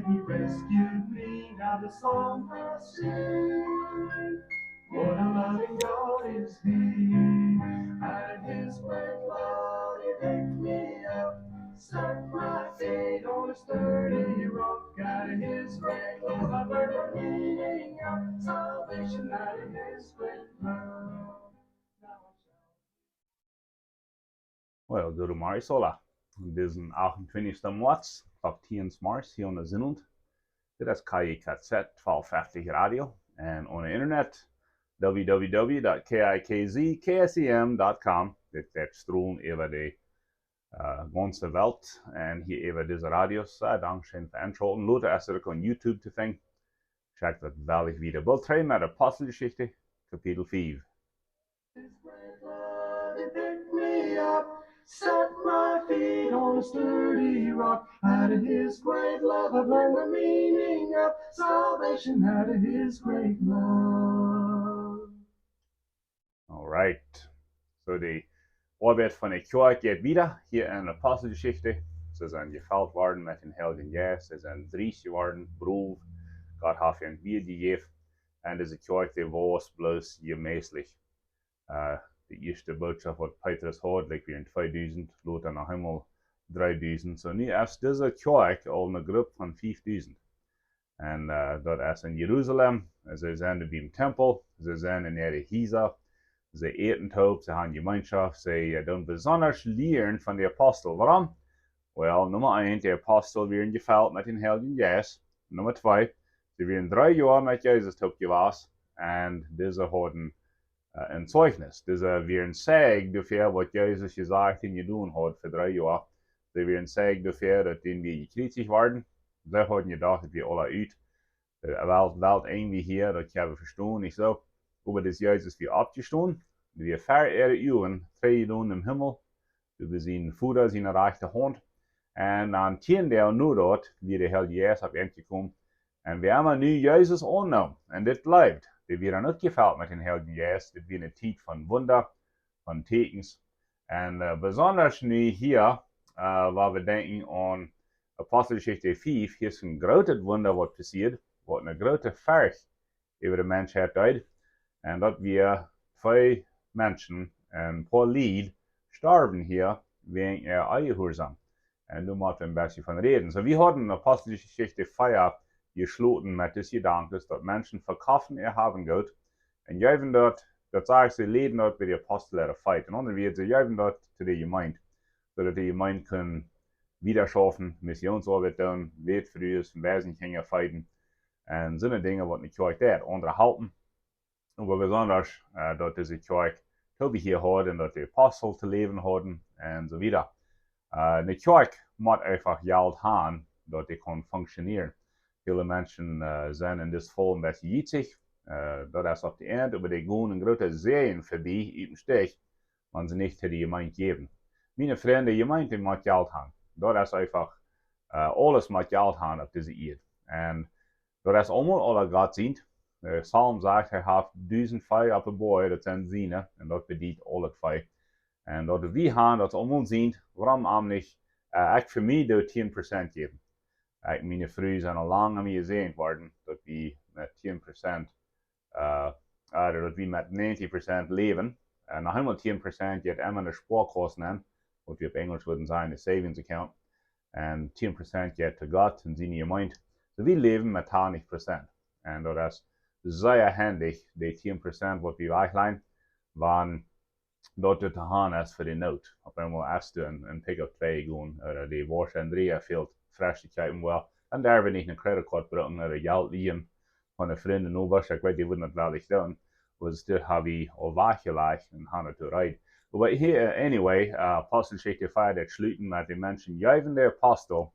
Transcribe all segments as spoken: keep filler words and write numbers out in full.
He rescued me, now the song I sing. What a loving God is He. Out of His great love He picked me up, set my feet on a sturdy rock. Out of His great love I learned the meaning of salvation. Out of His great love. Well, good morning, Sola. Dit es dän achtuntwintichsten März, Klock tieen zemorjes, hia aun de Sindlaunt. Dit es K I K Z twalf feftig Radio un aun de Internet, w w w dot k i k z k s e m dot com. Dit woat stromen äwa de, äh, gaunze Welt un hia äwa dise Radios. Äh, dankscheen fa enschaulten. Lota es uk aun YouTube to finjen. Checkt daut woll wieda. Boolt dree met Aposteljeschicht, Kapitel fief. His great love, He picked me up, set my feet on a sturdy rock. Out of His great love, I've learned the meaning of salvation. Out of His great love. Alright. So, de Oabeit von de Kjoakj jeit wieda hia en Aposteljeschicht. See sent jefelt worden met dän Heiljen Jeist. See sent dreist jeworden, brow. Gott haft an Wieed jejäft. Un dise Kjoakj, dee wauss bloos jemäslich. Äh, de ieeschte Botschoft, waut Petrus haud, like, wieren tweedusent, lota noch eemol dreedusent. So, nu es dise Kjoakj aul eene Grupp von fiefdusent. Un, äh, daut es en Jerusalem. See sent biem Tempel. See sent en äare Hiesa. See äten toop. See haben Jemeenschoft. See, äh, doonen besondasch lieren von de Apostel. Wuarom? Well, Numma eent, de Apostel wieren jefelt met dän Heiljen Jeist. Numma twee, see wieren dree Joa met Jesus toop jewast. Un dise hauden, äh, een Zeichnis. Dise wieren Zeijen doafäa, waut Jesus jesajcht un jedonen haud fa dree Joa. See wieren Zeijen doafäa, daut dee wia jekjriezicht worden. See hauden jedocht, daut wia aula ut. De Welt, Welt ieejentlich hia, daut kjenn wie vestonen, nich soo? Oba dis Jesus wia oppjestonen, dee wia ver äare Uagen trigj jegonen em Himmel, äwa sienen Voda siene rajchte Haunt. Un aun tieen Doag no daut wia de Heilje Jeist opp an jekomen. Un wäa emma nu Jesus aunneem un dit jleeft, dee wia dan uk jefelt met dän Heiljen Jeist. Dit wia eene Tiet von Wunda, von Tieekjens. Un, äh, besondasch nu hia, äh, wua wie denkjen aun Aposteljeschicht fief, hia es een grootet Wunda, waut passieet, waut eene groote Forcht äwa de Menschheit deed. Un daut wia twee Menschen, een poa Lied, storwen hia wäajen äa Onjehuarsaum. Un doa mott wie een bät von räden. So, wie hauden Aposteljeschicht fief jeschloten met dise Jedanken, daut Menschen vekoften äa Hab un Goot. Un jeewen daut, daut sajcht, see läden daut bie de Apostel äare Feet. En aundre Wieed, see jeewen daut to de Jemeent, soo daut de Jemeent kunn wieda schaufen, Missionsoabeit doonen, Wätfrues un Waisenkjinja feeden. Un soone Dinja, waut ne Kjoakj deit, aundre halpen. Oba besondasch, äh, daut dise Kjoakj Tobi hia haud un daut de Apostel to läwen hauden un soo wieda. Äh, ne Kjoakj mott eefach Jelt haben, daut dee kaun funktionieren. Väle Menschen, äh, sent en dis Faul een bät jietsich. Äh, daut es opp de Ieed, oba dee gonen een groota Säajen vebie, ut dän Stich, wan see nich to de Jemeent jäwen. Miene Frind, de Jemeent mott Jelt haben. Daut es eefach, äh, aules mott Jelt haben opp dise Ieed. Un daut es aulemol aula Gott sient. De Psalm sajcht, hee haft dusent Vee opp de Boaj, daut sent siene, un daut bediet aul daut Vee. Un daut wie haben, daut es aulemol sient, wuarom am nich, äh, ekj fa mie doo tieen Prozent jäwen. Ekj un miene Fru sent aul lang aun mie jesäajent worden, daut wie met tieen Prozent, äh, äh, daut wie met negentig Prozent läwen. Un noch eemol tieen Prozent jeit emma en de Sparkaus nenn, waut wie opp Enjlisch wudden sajen, de savings account. Un tieen Prozent jeit to Gott un siene Jemeent. So, wie läwen met tachentich Prozent. Un daut es sea hendich, dee tieen Prozent, waut wie wajchlajen, wan daut doa to haben es fa de Noot. Opp eemol es doa een, een Pickup twee jegonen, ooda de Woascht un Drea fält fresch to kjeepen, well, dan derw wie nich ne Credit Card brucken ooda Jelt lienen von de Frind, Nobasch, ekj weet, dee wudden daut wellich doonen, oba daut haben wie aul wajchelajcht un haben daut reed. Oba hia, äh, anyway, äh, Aposteljeschicht fief, daut schluten met de Menschen jeewen de Apostel,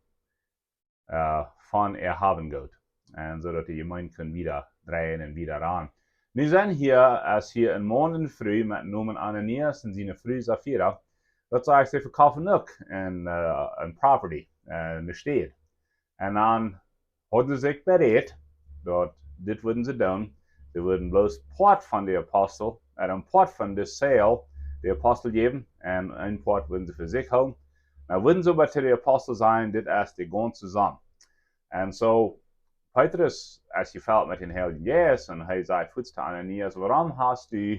äh, von äa Hab un Goot. Un soo daut de Jemeent kunn wieda dreien un wieda ran. Nu sent hia, es hia een Maun un Fru met Nomen Ananias un siene Fru Safira, daut sajcht, see vekoften uk een, äh, een Property, äh, ne Städ. Un dan hauden see sikj berät, daut dit wudden see doonen. See wudden bloos Poat von de Apostel, äh, een Poat von de Seel, de Apostel jäwen, un een Poat wudden see fa sikj hoolen. Dan wudden see oba to de Apostel sajen, dit es de gaunze Som. Un soo, Petrus, aus hee felt met dän Heiljen Jeist, un hee säd fuaz to Ananias: "Wuarom hast du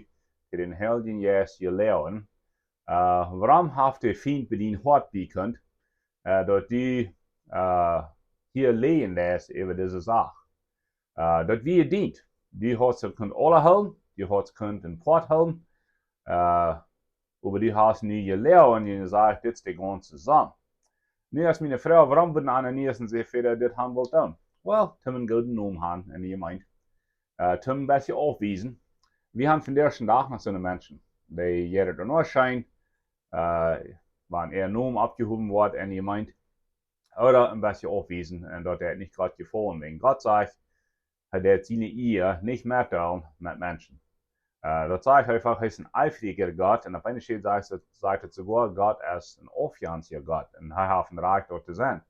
dän Heiljen Jeist jeloagen? Wuarom haft de Fient bie dien Hoat bie kunt, daut du hia läajen deist äwa dise Sach? Daut wia dien. Du haudst daut kunt aula hoolen, du haudst kunt een Poat hoolen, oba du hast nu jeloagen un jesajcht, dit es de gaunze Sonn." Nu es miene Froag, wuarom wudden Ananias un Safira dit han wullt doonen? Well, toom een gooden Nomen han enne Jemeent. Toom een bät aufwiesen. Wie han vondoag dän Dach noch soone Menschen, dee jeit et doano scheen, wan äa Nomen oppjehowen woat enne Jemeent, ooda een bät aufwiesen, un daut deit nich Gott jefaulen, wiels Gott sajcht, hee deit siene Iea nich metdeelen met Menschen. Daut sajcht eefach, hee es een eifricha Gott, un opp eene Städ sajcht et, sajcht et soogoa, Gott es een aufjenstja Gott, un hee haft een Rajcht doa to sennen.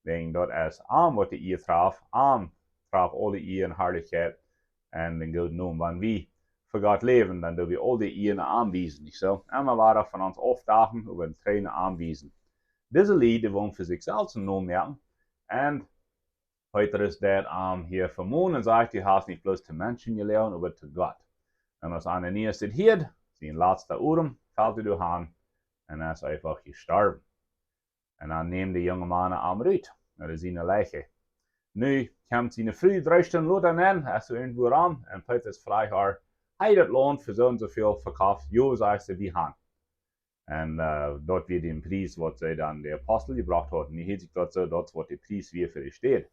Wiels daut es am, waut de Iea traft, am traft aule Iea un Harlichkjeit un dän gooden Nomen. Wan wie fa Gott läwen, dan doo wie aul de Iea aunwiesen, nich soo? Emma wada von ons aufdachen, oba een Träna aunwiesen. Dise Lied, dee wullen fa sikj selfst een Nomen moaken, un Petrus deit am hia vemonen un sajcht: "Du hast nich bloos to Menschen jeloagen, oba to Gott." Un aus Ananias dit hieed, sien latsta Odem, felt hee doa han un es eefach jestorwen. Un dan neem de junge Mana am rut, no de siene Leiche. Nu kjemt siene Fru dree Stund lota nenn, es soo irjentwua rom, un Petrus fruach ar: "Hab jie daut Launt fa soo un soo väl vekoft?" "Jo," sajcht see, "wie han." Un daut wia dän Pries, waut see dan de Apostel jebrocht hauden. Nu hieet sikj daut soo, daut es waut de Pries wia fa de Städ.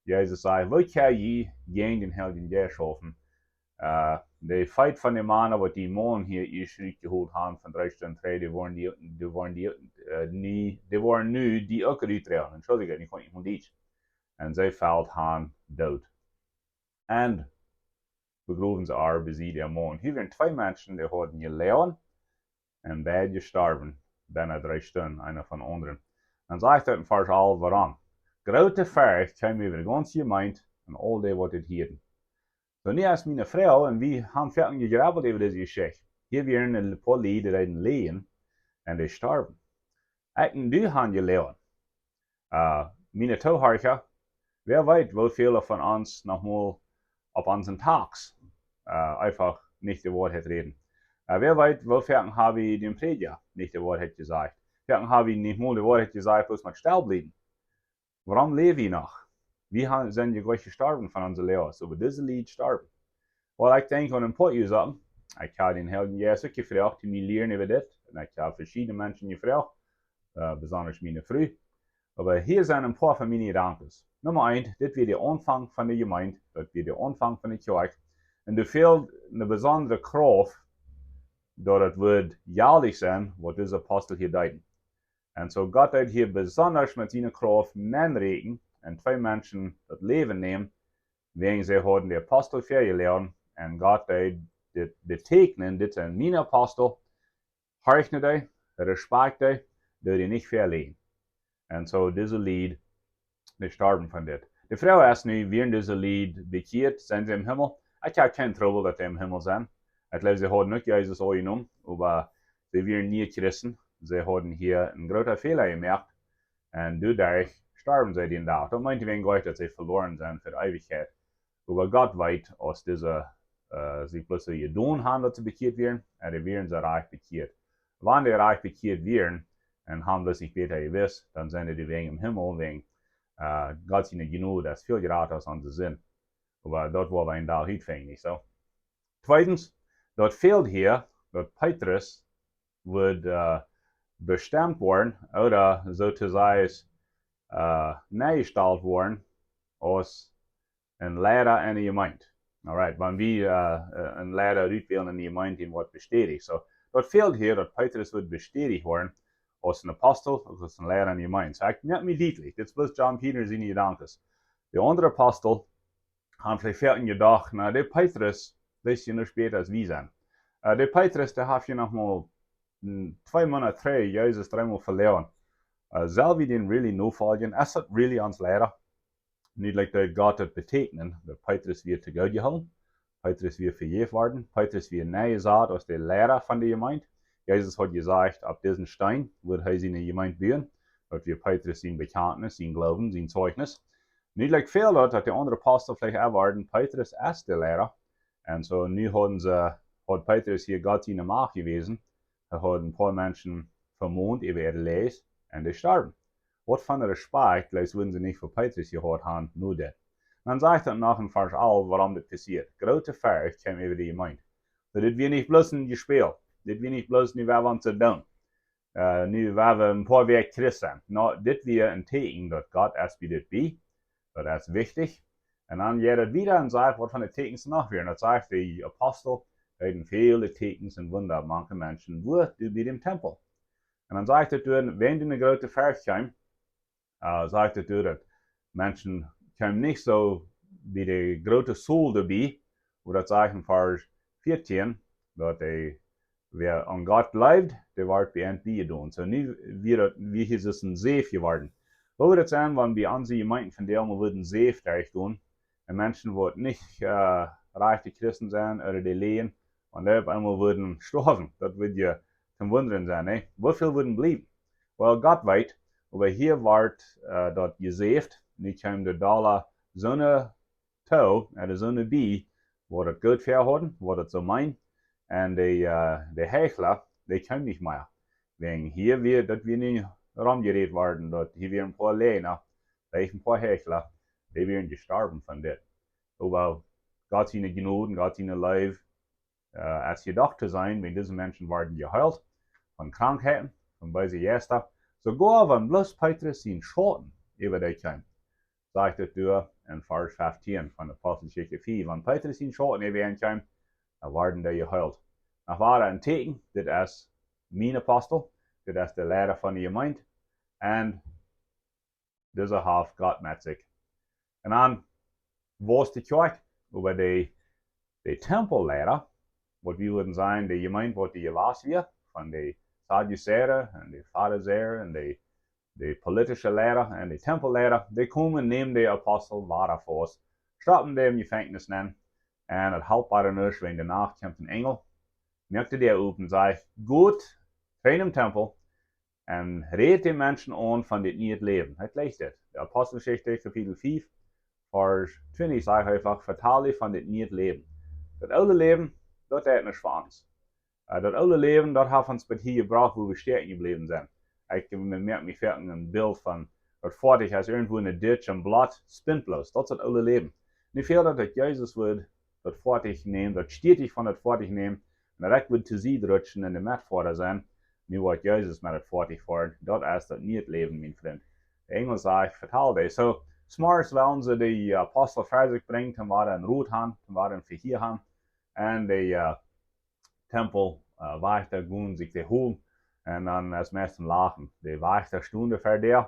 Jesus säd: "Waut kjenn jie jäajen dän Heiljen Jeist schaufen?" De Feet von de Mana, waut dee Maun hia ieescht rutjehoolt han von dree Stund trigj, dee woaren dee, dee woaren dee, nu, dee woaren nu dee uk rutdroagen. Entschuldigung, ekj kaun nich mol Dietsch. Un see felt han doot. Un begrowen see ar besied äa Maun. Hia wieren twee Menschen, dee hauden jeloagen un beid jestorwen, bennen dree Stund, eena von dän aundren. Dan sajcht et en Varsch alf, wuarom: "Groote Forcht kjeem äwa de gaunze Jemeent un aul dee, waut dit hieeden." Soo, nu es miene Froag, un wie han foaken jegrubbelt äwa dise Jeschicht. Hia wieren een poa Lied, dee deeden läajen un dee storwen. Ekj un du han jeloagen. Miene Toohorcha, wäa weet, woo väle von ons noch mol opp onsen Tag eefach nich de Woarheit räden? Wäa weet, woo foaken ha wie dän Prädja nich de Woarheit jesajcht? Foaken ha wie nich mol de Woarheit jesajcht, bloos met stell bliewen. Wuarom läw wie noch? Wie ha-, sent je jlikj jestorwen von onse Loagen, oba dise Lied storwen. Well, ekj denkj aun een poa Uasoaken. Ekj ha dän Heiljen Jeist uk jefroacht, dee mie lieren äwa dit. Un ekj ha veschiedne Menschen jefroacht, besonda miene Fru. Oba hia sent een poa von miene Jedanken. Numma eent, dit wia de Aunfank von de Jemeent, daut wia de Aunfank von de Kjoakj. Un doa fäld eene besondre Krauft, daut et wudd jäajlich sennen, waut dise Apostel hia deeden. Un soo Gott deed hia besonda met siene Krauft nenrieekjen un twee Menschen daut Läwen nämen, wäajen see hauden de Apostel väajeloagen, un Gott deed dit betäkjnen, dit sent miene Apostel, horcht no dee, respakjt dee, doo dee nich väaläajen. Un soo dise Lied, dee storwen von dit. De Froag es nu, wieren dise Lied bekjieet, sent see em Himmel? Ekj ha kjeen Trubbel, daut see em Himmel sent. Ekj jleew, see hauden uk Jesus aunjenomen, oba see wieren nich Christen. See hauden hia een groota Fäla jemoakt. Un doaderch storwen see dän Dach. Daut meent, wie weeten, daut see veloaren sent fa Eewichkjeit. Oba Gott weet, aus dise sikj bloos soo jedonen han, daut see bekjieet wieren, un dee wieren soo rajcht bekjieet. Wan dee rajcht bekjieet wieren un han bloos nich bäta jewist, dan sent dee wäajen em Himmel, wäajen Gott siene Jnod es väl jrata aus onse Sind. Oba daut woa wie een Dach utfinjen, nich soo? Tweedens, daut fäld hia, daut Petrus wudd bestemt woaren, ooda soo to sajen, nenjestalt woaren, aus een Leida enne Jemeent. Alright, wan wie een Leida rutwälen enne Jemeent, dee woat bestädicht. Soo, daut fäld hia, daut Petrus wudd bestädicht woaren aus een Apostel, aus een Leida enne Jemeent. Soo, ekj moak mie dietlich, dit es bloos John Peter siene Jedanken. De aundre Apostel han veleicht foaken jedocht, na, de Petrus, dee es je nu späta aus wie sent. De Petrus, dee haft je noch mol twee Moonat trigj Jesus dreemol veloaren. Sell wie dän really nofoljen? Es daut really ons Leida? Nu jlikj daut Gott daut betäkjnen, daut Petrus wia togood jehoolen, Petrus wia vejäft worden, Petrus wia nenjesat aus de Leida von de Jemeent. Jesus haud jesajcht, opp disen Steen wudd hee siene Jemeent buen. Daut wia Petrus sien Bekjantnis, sien Gloowen, sien Zeichnis. Nu jlikjt väl daut, daut de aundre Apostel veleicht erwoaden, Petrus es de Leida. Un soo nu hauden see, haud Petrus hia Gott siene Macht jewäsen. Hee haud een poa Menschen vemont äwa äare Läajes un dee storwen. Waut fa een Respekt, jlikjt, wudden see nich fa Petrus jehaut haben, nu dit. Dan sajcht daut noch en Varsch alf, wuarom dit passieet. Groote Forcht kjeem äwa de Jemeent. Soo, dit wia nich bloos een Jespeel. Dit wia nich bloos, nu woa wie waut doonen. Äh, nu woa wie een poa Wäakj Christ sennen. No, dit wia een Tieekjen daut Gott es bie dit bie. Daut es wichtich. Un dan jeit daut wieda un sajcht, waut fa Tieekjens noch wieren. Daut sajcht, de Apostel deeden väle Tieekjens un Wunda mank de Menschen, wua? Doa bie däm Tempel. Un dan sajcht daut doa, wan doa eene groote Forcht kjeem, äh, sajcht daut doa, daut Menschen kjeemen nich soo bie de groote Saul doabie, wua daut sajcht en Varsch vieetieen, daut dee, wäa aun Gott jleeft, dee woat bie an bie jedonen. Soo nu wia daut, wia hia soo een Säf jeworden. Woo wudd daut sennen, wan bie onse Jemeenten vondoag mol wudden Säf derchgonen un Menschen, waut nich, äh, rajchte Christen sent ooda dee läajen, wan dee opp eemol wudden stoawen? Daut wudd je toom Wundren sennen, nä? Woo väl wudden bliewen? Well, Gott weet, oba hia woat, äh, daut jesäft, nu kjeem de Dolla soone too, äh, soone bie, waut daut goot väa hauden, waut daut soo meent. Un de, äh, de Heichla, dee kjeemen nich mea. Wäajen hia wia, daut wia nu romjerät worden, daut hia wia een poa Läajna, veleicht een poa Heichla, dee wieren jestorwen von dit. Oba Gott siene Jnod, Gott siene Leew, äh, es jedocht to sennen, wan dise Menschen worden jeheelt von Krankheiten, von beese Jeista, soogoa wan bloos Petrus sien Schauten äwa dee kjeem. Sajcht daut doa en Varsch feftieen von Aposteljeschicht fief. Wan Petrus sien Schauten äwa an kjeem, dan worden dee jeheelt. Daut wia een Tieekjen, dit es mien Apostel, dit es de Leida von de Jemeent. Un dise haft Gott met sikj. Un dan wia de Kjoakj, oba de, de Tempelleida, waut wie wudden sajen, de Jemeent, waut dee jewast wia, von de Saduzäa un de Farisäa un de, de politische Leida un de Tempelleida, dee kjeemen, neemen de Apostel wada faust, stoppen dee em Jefenkjnis nenn, un daut holp wada nuscht, wan de Nacht kjeem een Enjel, moakt de Däa op un säd: "Got, trigj em Tempel, un rät de Menschen aun von dit niee Läwen." Hee jlikjt dit. De Aposteljeschicht, Kapitel fief, Varsch twintich, sajcht eefach: "Vetal dee von dit niee Läwen." Daut oole Läwen, daut deit nuscht fa ons. Äh, daut oole Läwen, daut haft ons bat hia jebrocht, wua wie stäakjen jebläwen sent. Ekj, äh, moak mie foaken een Bilt von daut Foatich, aus irjentwua enne Ditch em Bloot, spint bloos. Daut es daut oole Läwen. Nu fält daut, daut Jesus wudd daut Foatich nämen, daut Stiertich von daut Foatich nämen, un daut ekj wudd to Sied rutschen un de Metfoara sennen. Nu woat Jesus met daut Foatich foaren. Daut es daut niee Läwen, mien Frint. De Enjel sajcht: "Vetal dee." Soo, zemorjes wellen see de, äh, Apostel ver sikj brinjen, toom wada een Rot han, toom wada een Vehia han. Un de, äh, Tempel, äh, Wajchta gonen sikj dee holen. Un dan es meist een Lachen. De Wajchta stonen ver Däa.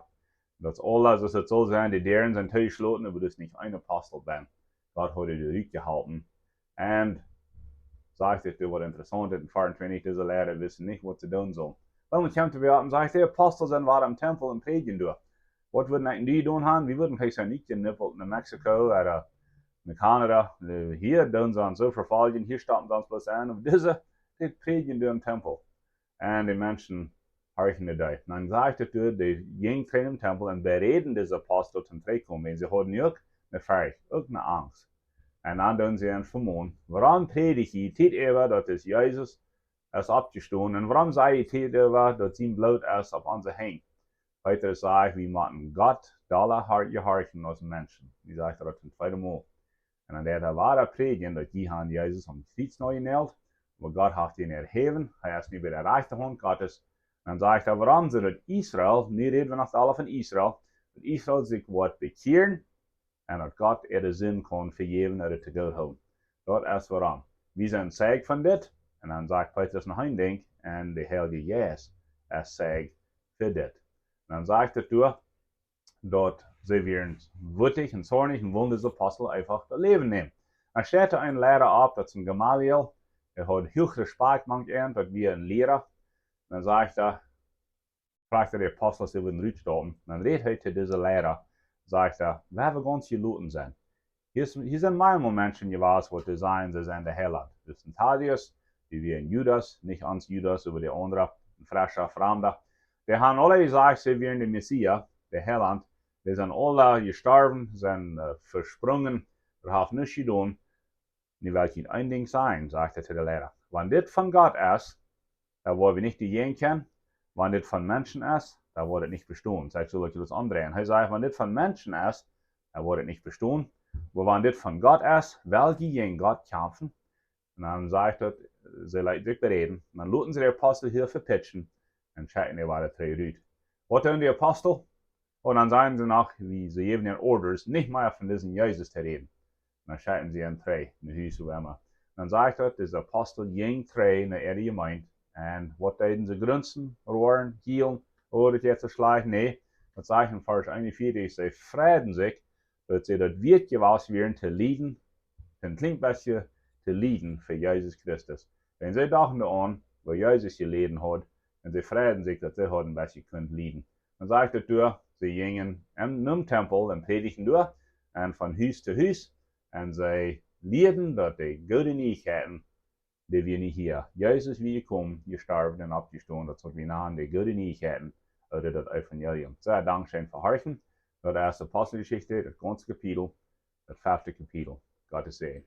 Daut es aules, aus et saul sennen. De Däaren sent toojeschloten, oba doa es nich een Apostel bennen. Gott haud dee rutjeholpen. Un sajcht et doa waut Interessauntet en veeauntwintich: "Dise Leida wisten nich, waut see doonen sullen." Dan kjemt hee wada opp un sajcht: "De Apostel sent wada em Tempel un prädjen doa." Waut wudden wie nu jedonen han? Wie wudden veleicht nich jenippelt no Mexiko ooda no Kanada. Äh, hia doonen see ons soo vefoljen, hia stoppen see ons bloos aun. Oba dise, dee prädjen doa em Tempel. Un de Menschen horchen no dee. Dan sajcht et doa, dee jinjen trigj em Tempel un beräden dise Apostel toom trigjkomen. Un see hauden uk eene Forcht, uk eene Angst. Un dan doonen see an vemonen: "Wuarom prädj jie Tiet äwa, daut es Jesus es oppjestonen? Un wuarom saj jie Tiet äwa, daut sien Bloot es opp onse Henj?" Petrus sajcht: "Wie motten Gott dolla hea-, jehorchen aus Menschen." Hee sajcht daut daut tweede Mol. Un dan deit hee wada prädjen, daut jie han Jesus aum Kjriez nopp jenäajelt, oba Gott haft am erhäwen, hee es nu bie de rajchte Haunt Gottes. Un dan sajcht hee, wuarom, soo daut Israel, nu räd wie noch dolla von Israel, daut Israel sikj woat bekjieren un daut Gott äare Sind kaun vejäwen ooda to goot hoolen. Daut es wuarom. Wie sent Zeijen von dit. Un dan sajcht Petrus noch een Dinkj, un de Heilje Jeist es Zeij fa dit. Un dan sajcht et doa, daut see wieren wuttich un zornich un wullen dise Apostel eefach daut Läwen nämen. Dan steit doa een Liera opp, daut es een Gamaliel. Hee haud huach Respekt mank an, daut wia een Liera. Dan sajcht hee, fruach hee de Apostel, see wudden rutstoppen. Dan rät hee to dise Liera, sajcht hee: "Wie haben gaunz jeloten sennen. Hia es, hia sent mearmol Menschen jewast, waut dee sajen, see sent de Heilaunt. Daut es een Thaddeus, dee wia een Judas, nich ons Judas, oba de aundra, een frescha, framda. Dee han aule jesajcht, see wieren de Messias, de Heilaunt, Dee sent aula jestorwen, sent vesprungen, dee haft nuscht jedonen. Nu well ekj junt een Dinkj sajen, sajcht hee to de Leida. Wan dit von Gott es, dan woa wie nich doajäajen kjennen. Wan dit von Menschen es, dan woat et nich bestonen. Saj ekj, sull ekj daut aundreien? Hee sajcht, wan dit von Menschen es, dan woat et nich bestonen. Oba wan dit von Gott es, well jie jäajen Gott kjamfen? Un dan sajcht daut, see leeten sikj beräden. Dan loten see de Apostel hia vepitschen un schekjen dee wada trigj rut. Waut doonen de Apostel? Un dan sajen see noch, wie see jäwen äare Orders, nich mea von disen Jesus to räden. Dan schekjen see an trigj no Hus, wua emma. Dan sajcht daut, de Apostel jinjen trigj no äare Jemeent. Un waut deeden see? Grunsen, roaren, jielen? Oh, daut jeit soo schlajcht? Nä. Daut sajcht en Varsch eenunvieetich, see freiden sikj, daut see daut wieet jewast wieren to lieden, een kjlien bät to lieden fa Jesus Christus. Wan see dochten doaraun, woo Jesus jeläden haud, un see freiden sikj, daut see hauden een bät kunt lieden. Dan sajcht daut doa, see jinjen em, nom Tempel un prädjden doa, un von Hus to Hus, un see lieeden, daut de goode Nieichkjeiten, dee wia nu hia. Jesus wia jekomen, jestorwen un oppjestonen. Daut es waut wie nanen de goode Nieichkjeiten, ooda daut Evangelium. Soo, dankscheen fa horchen. Daut es Aposteljeschicht, daut gaunze Kapitel, daut fefte Kapitel. Gott säajen.